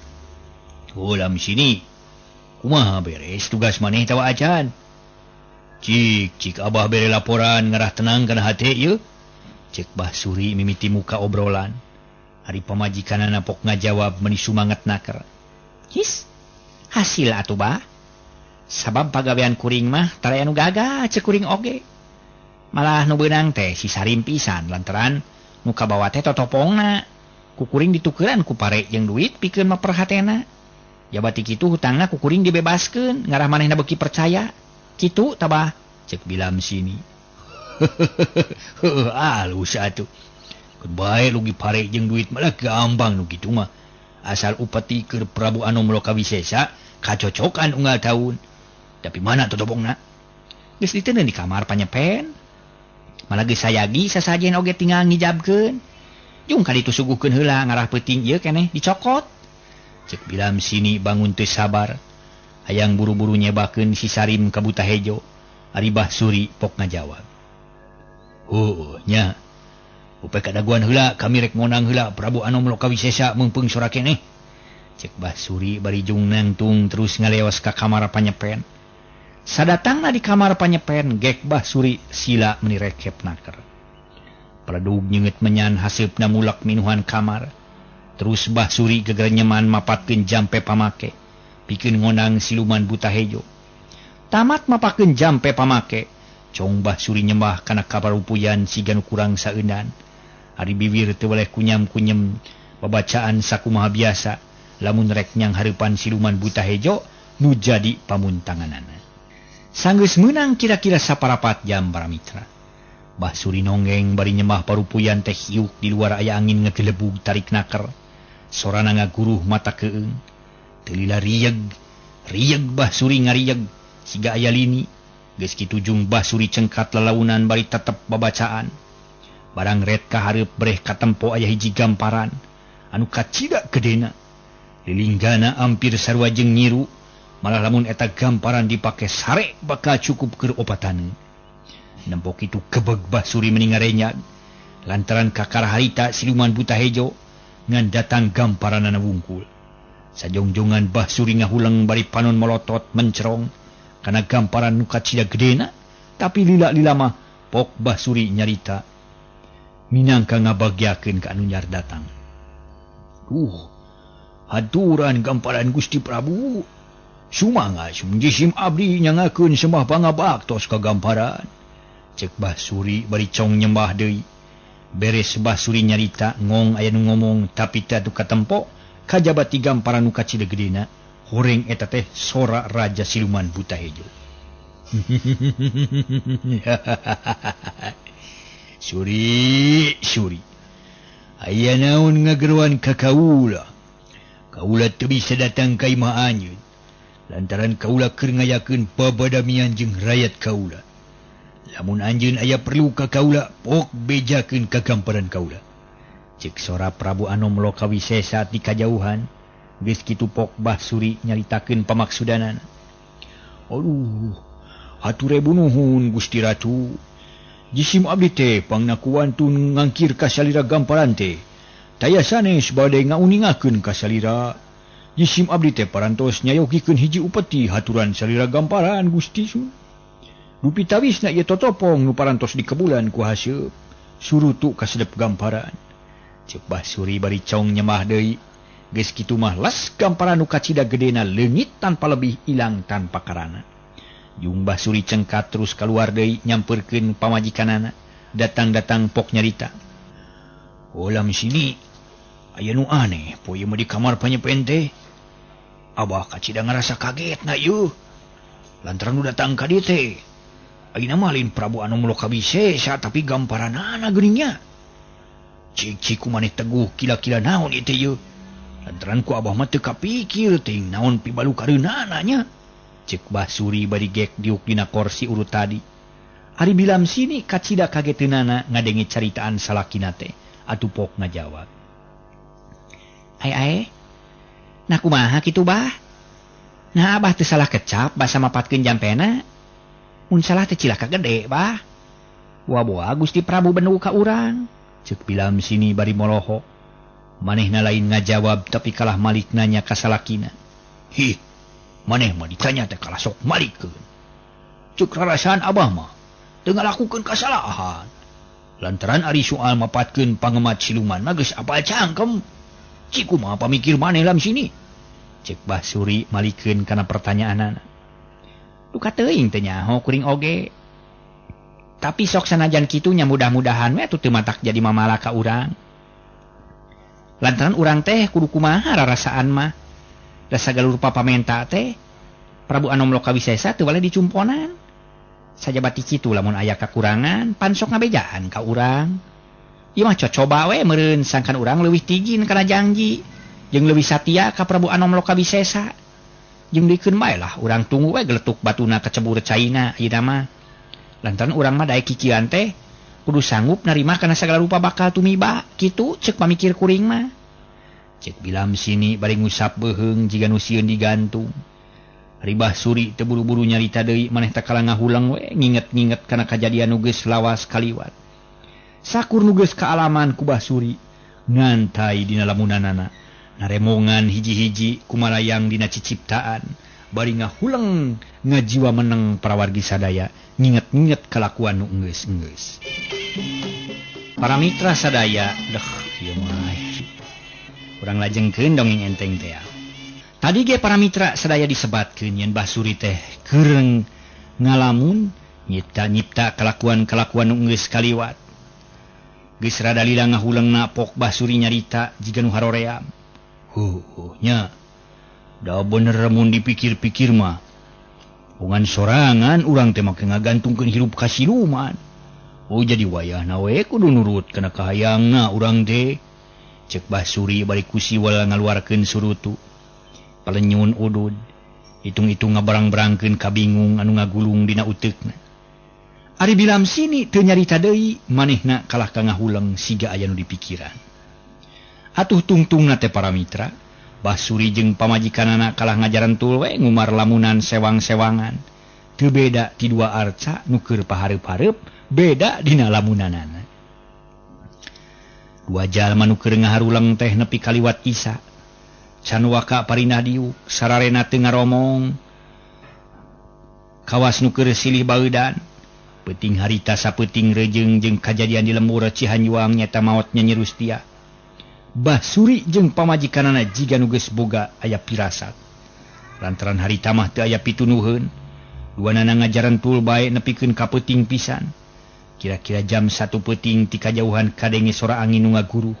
"Oh lam sini, kumaha beres tugas maneh tawa acan?" "Cik, cik abah bere laporan ngarah tenang kana hate ieu." Cek Basuri mimiti muka obrolan. Hari pamajikanana pok ngajawab meni sumanget naker. "His, hasil atuh bah. Sabab pagawean kuring mah tara anu gagah cek kuring oge. Malah nu beunang teh si Sarim pisan lantaran nu kabawa teh totopongna. Ku kuring ditukeran ku pare jeung duit pikeun maperhatena. Jabati kitu hutangna ku kuring dibebaskeun ngarah manehna beuki percaya. Kitu tabah," cek bilam sini. "Heuh, alus atuh. Keun bae lugi pare jeung duit malah gampang nu kitu mah. Asal upeti keur Prabu Anom Lokawisesa kacocokan unggal taun. Tapi mana totopongna? Geus diteundeun di kamar panyepen. Malah geus sayagi sasajen oge tinggal ngijabkeun. Jung ka ditu suguhkeun heula ngarah peuting ieu keneh dicokot." Cek bilam sini bangun teu sabar. Hayang buru-buru nyebakeun si Sarim ka Buta Hejo. Ari Basuri pok ngajawab. "Heuh nya. Upek kadaguan heula kami rek ngonang heula Prabu Anom Lokawisesa meungpeung sora keneh." Cek Basuri bari jung nangtung terus ngaleos ka kamar panyepen. Sadatangna di kamar panyepen gek Basuri sila meni rekep naker. Peledug nyeungeut menyan haseupna mulak minuhan kamar. Terus Basuri gegerenyeman mapatkeun jampe pamake pikeun ngonang siluman Buta Hejo. Tamat mapakeun jampe pamake, cong Basuri nyembah kana kaparupuyan siga nu kurang saeunan. Ari biwir teu weleh kunyam-kunyem babacaan sakumaha biasa lamun rek nyang hareupan siluman Buta Hejo nu jadi pamuntanganana. Sanggeus meunang kira-kira saparapat jam para mitra. Basuri nonggeng bari nyembah parupuyan teh hiuk di luar aya angin ngegelebug tarik naker. Sorana ngaguruh mata keung. Teu lila rieg, rieg Basuri ngarieg siga aya lini. Geus kitu jung Basuri cengkat lalaunan bari tetep babacaan. Barang ret ka hareup breh katempo aya hiji gamparan anu kacida gedena. Lilinggana ampir sarua jeung nyiru. Malah lamun eta gamparan dipake sare bakal cukup keur opatan. Nempo kitu kebeg Basuri meni ngarenyag lantaran kakara harita siluman Buta Hejo ngan datang gamparanana wungkul. Sajongjongan Basuri ngahuleng bari panon molotot mencerong kana gamparan nu kacida gedena, tapi lila-lila mah pok Basuri nyarita minangka ngabagyakeun ka anu nyar datang. "Duh, haturan gamparan Gusti Prabu. Sumangga jisim abdi nyangakeun sembah pangabaktos ka gamparan." Cek Basuri bari cong nyembah deui. Beres Basuri nyarita ngong aya nu ngomong tapi teu atuh katempo kajabati gamparan nu kacida gedena. Horeng eta teh sora Raja Siluman Buta Hejo. "Suri, suri. Aya naon ngageroan ka kaula? Kaula teu bisa datang ka imah anjeun lantaran kaula keur ngayakeun babadamian jeung rayat kaula. Lamun anjeun aya perlu ka kaula, pok bejakeun ka gamparan kaula." Cek sora Prabu Anom Lokawisesa ti kajauhan. Geus kitu pok Basuri nyaritakeun pamaksudanana. "Aduh, hatur ribu nuhun Gusti Ratu. Jisim abdi teh pangnakuantun ngangkir ka salira gamparan teh. Taya sanes bade ngauningakeun ka salira. Jisim abdi teh parantos nyayogikeun hiji upeti haturan salira gamparan Gusti Sun. Dupi tawisna ieu totopong nu parantos dikebulan ku haseup surutu kasedep gamparan." Cek Basuri bari cong nyembah deui. Geus kitu mah las gamparan nu kacida gedena leungit tanpa lebih ilang tanpa karana. Jung Basuri cengkat terus kaluar deui nyampeurkeun pamajikanana. Datang-datang pok nyarita. "Oh lam sini aya nu aneh poe ieu mah di kamar panyepen teh. Abah kacida ngarasa kaget na ieu. Lantaran nu datang ka dieu teh. Ayeuna mah lain Prabu Anom Lokawisesa tapi gamparanana geuning nya. Cik-cik ku maneh teguh kila-kila naon ieu teh yeuh. Lantaran ku abah mah teu kapikir teuing naon pibalukareunana nya. Cek Bah Suri bari gek diuk dina korsi urut tadi. Ari bilam sini kacida kageteunana ngadenge caritaan salakina teh. Atuh pok ngajawab. Ai ai. Nah kumaha kitu bah? Nah abah teu salah kecap basa mapatkeun jampena. Mun salah teh cilaka gede bah. Wa-wa Gusti Prabu benu ka urang. Cek bilam sini bari molohok. Manehna lain ngajawab tapi kalah malik nanya ka salakina. Hih, maneh mah ditanya teh kalah sok malikeun. Cek rarasaan abah mah teu ngalakukeun kasalahan. Lantaran ari soal mapatkeun pangemat siluman mah geus apal cangkem. Cik kumaha pamikir maneh lam sini? Cek Bah Suri malikeun kana pertanyaanana. Duka teuing teh nyaho kuring oge. Tapi sok sanajan kitu nya mudah-mudahan we atuh teu matak jadi mamala ka urang. Lantaran urang teh kudu kumaha rarasaan mah. Da sagala rupa pamenta teh Prabu Anom Lokawisesa teu waleh dicumponan. Sajabati kitu lamun aya kakurangan pan sok ngabejaan ka urang. Ieu mah cocoba we meureun sangkan urang leuwih tigin kana janji jeung leuwih satia ka Prabu Anom Lokawisesa. Jeung dikeun bae lah urang tunggu we geletuk batuna kacebur caina ayeuna mah. Lantaran urang mah daek kikian teh kudu sanggup narima kana sagala rupa bakal tumiba kitu cek pamikir kuring mah. Cek bilam sini bari ngusap beuheung jiga nu sieun digantung. Ari Bah Suri teu buru-buru nyarita deui maneh teh kalah ngahuleng we nginget-nginget kana kajadian nu geus lawas kaliwat. Sakur nu geus kaalaman ku Bah Suri ngantai dina lamunanana naremongan hiji-hiji kumalayang dina ciciptaan bari ngahuleng ngajiwa meneng parawargi sadaya nginget-nginget kalakuan nu enggeus-enggeus. Para mitra sadaya, deh ieu mah urang lajengkeun dongeng enteng teh. Tadi ge para mitra sadaya disebatkeun yen Bah Suri teh keureng ngalamun nyipta-nyipta kalakuan-kalakuan nu enggeus kaliwat. Geus rada lila ngahulengna pok Bah Suri nyarita jiga nu haroream. Huh, nya. Da bener mun dipikir-pikir mah. Ungan sorangan urang teh make ngagantungkeun hirup ka siluman. Oh jadi wayahna we kudu nurut kana kahayangna urang teh. Cek Bah Suri bari ku siwal ngaluarkeun surutu. Palenyun udud. Hitung-hitung ngabarang-barangkeun kabingung anu ngagulung dina uteukna. Ari bilam sini teu nyarita deui manehna kalah ka ngahuleng siga aya nu dipikiran. Atuh tungtungna teh para mitra, Bah Suri jeung pamajikanana kalah ngajarantul we ngumar lamunan sewang-sewangan. Teu beda ti dua arca nu keur pahareup-hareup, beda dina lamunanana. Dua jalma nu keur ngaharuleng teh nepi kaliwat isa. Can waka parinah diuk, sararena teu ngaromong. Kawas nu keur silih baeudan. Peuting harita sapeuting rejeung jeung kajadian di lembur Cihanjuang nyata maotnya Nyi Rustia. Bah Suri jeung pamajikanana jiga nu geus boga aya pirasat. Lantaran harita mah teu aya pitunuheun. Duanana ngajarantul bae nepikeun ka peuting pisan. Kira-kira jam 1 peuting ti kajauhan kadenge sora angin nu ngaguruh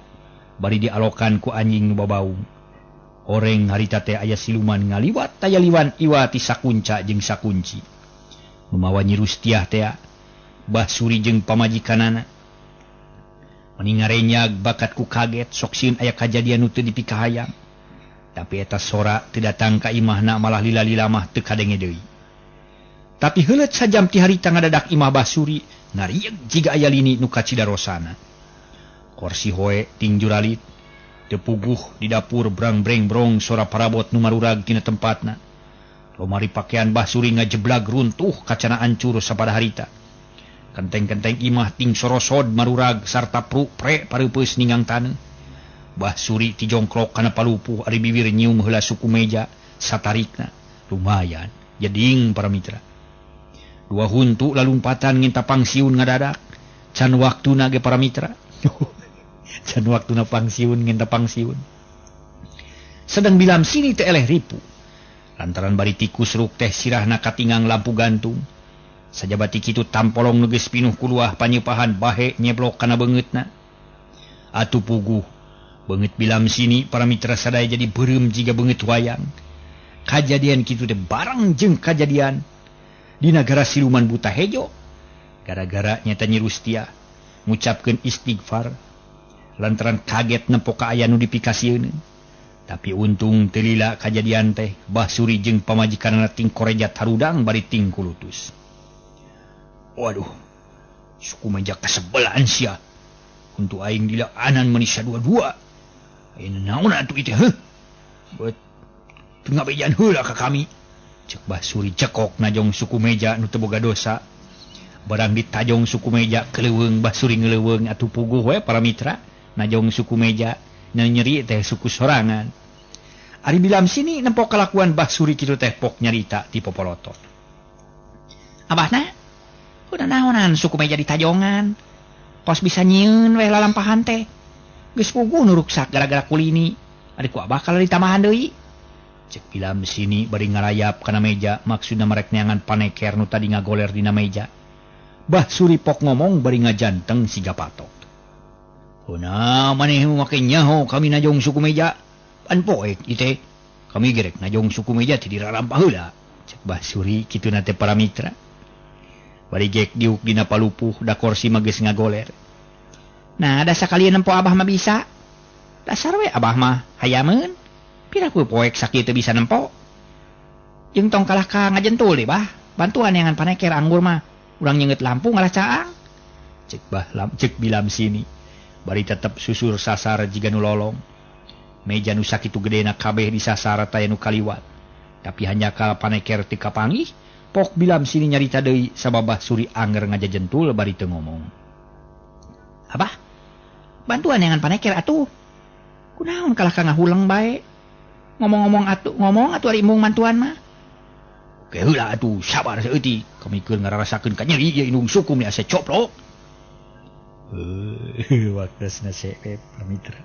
bari dialokan ku anjing nu babaung. Horeng harita teh aya siluman ngaliwat taya liwan iwa ti sakunca jeung sakunci. Lumawa Nyi Rustiah teh Bah Suri jeung pamajikanana. Meni ngarenyag bakat ku kaget sok sieun aya kajadian nu teu dipikahayang. Tapi eta sora teu datang ka imahna malah lila-lila mah teu kadenge deui. Tapi heuleut sajam ti harita ngadadak imah Bah Suri ngarieg jiga aya lini nu kacidarosana. Korsi hoe ting juralit teu puguh di dapur brang-breng-brong sora parabot nu marurag tina tempatna. Lomari pakaian Bah Suri ngajeblag runtuh kacana ancur sapada harita. Kenteng-kenteng imah ting sorosod marurag sarta pruk-prek pareupeus ningang taneuh. Bah Suri tijongklok kana palupuh ari bibir nyium heula suku meja satarikna. Lumayan jeding para mitra. Dua huntu lalumpatan nginta pangsiun ngadadak. Can waktuna ge para mitra. Can waktuna pangsiun nginta pangsiun. Sedang bilam sini teh eleh ripu. Lantaran bari tikus ruk teh sirahna katingang lampu gantung. Sajabati kitu tampolong nu geus pinuh kuluah panyepahan bahe nyeblok kana beungeutna. Atuh puguh beungeut bilam sini para mitra sadaya jadi beureum jiga beungeut wayang. Kajadian kitu teh bareng jeung kajadian di nagara siluman buta hejo. Gara-gara nyata Nyi Rustia ngucapkeun istighfar. Lantaran kaget nempo kaayaan nu dipikasieun. Tapi untung teu lila kajadian teh Bah Suri jeung pamajikanna ting korejat harudang bari ting kulutus. Waduh, suku meja kasebelaan sia. Untuk aing dilaanan manisya dua-dua. Ayeuna naon atuh ieu teh heuh? Beut teu ngabejaan heula ka kami. Cek Bah Suri cekok najong suku meja nu teu boga dosa. Barang ditajong suku meja keleuweung Bah Suri ngeleuweung atuh puguh we para mitra. Najong suku meja nu nyeri teh suku sorangan. Ari bilam sini nempo kalakuan Bah Suri kitu teh pok nyarita ti popolotot. Abahna udah naonan suku meja ditajongan. Kos bisa nyieun weh lalampahan teh. Geus puguh nu ruksak gara-gara kulini. Ari ku abah kalah ditambahan deui. Cek bilam sini bari ngarayap kana meja maksudna marek neangan paneker nu tadi ngagoler dina meja. Bah Suri pok ngomong bari ngajanteng siga patok. Nah, maneh make nyaho kami najong suku meja. Pan poek ieu teh. Kami gerek najong suku meja teh dirarampah heula. Cek Bah Suri kituna teh para mitra. Bari gek diuk dina palupuh da korsi mah geus ngagoler. Nah, da sakalian nempo abah mah bisa. Dasar we abah mah hayameun. Piraku poek sakieu teu bisa nempo. Jeung tong kalah ka ngajentul deh bah. Bantuan neangan paneker anggur mah. Urang nyeungeut lampu ngalah caang. Cek bah lam cek bilam sini. Bari tetep susur sasar jiga nu lolong. Meja nu sakitu gedena kabeh disasar taya nu kaliwat. Tapi hanjakal paneker teu kapanggih, pok bilam sini nyarita deui sabab Bah Suri anger ngajajentul bari teu ngomong. Abah, bantuan neangan paneker atuh. Kunaon kalah ka ngahuleng bae. Ngomong-ngomong atuh, ngomong atuh ari embung mantuan mah. Oke heula atuh, sabar saeutik. Kami keur ngararasakeun ka nyeri ieu indung suku meni asa coplok. Waktosna seep para mitra.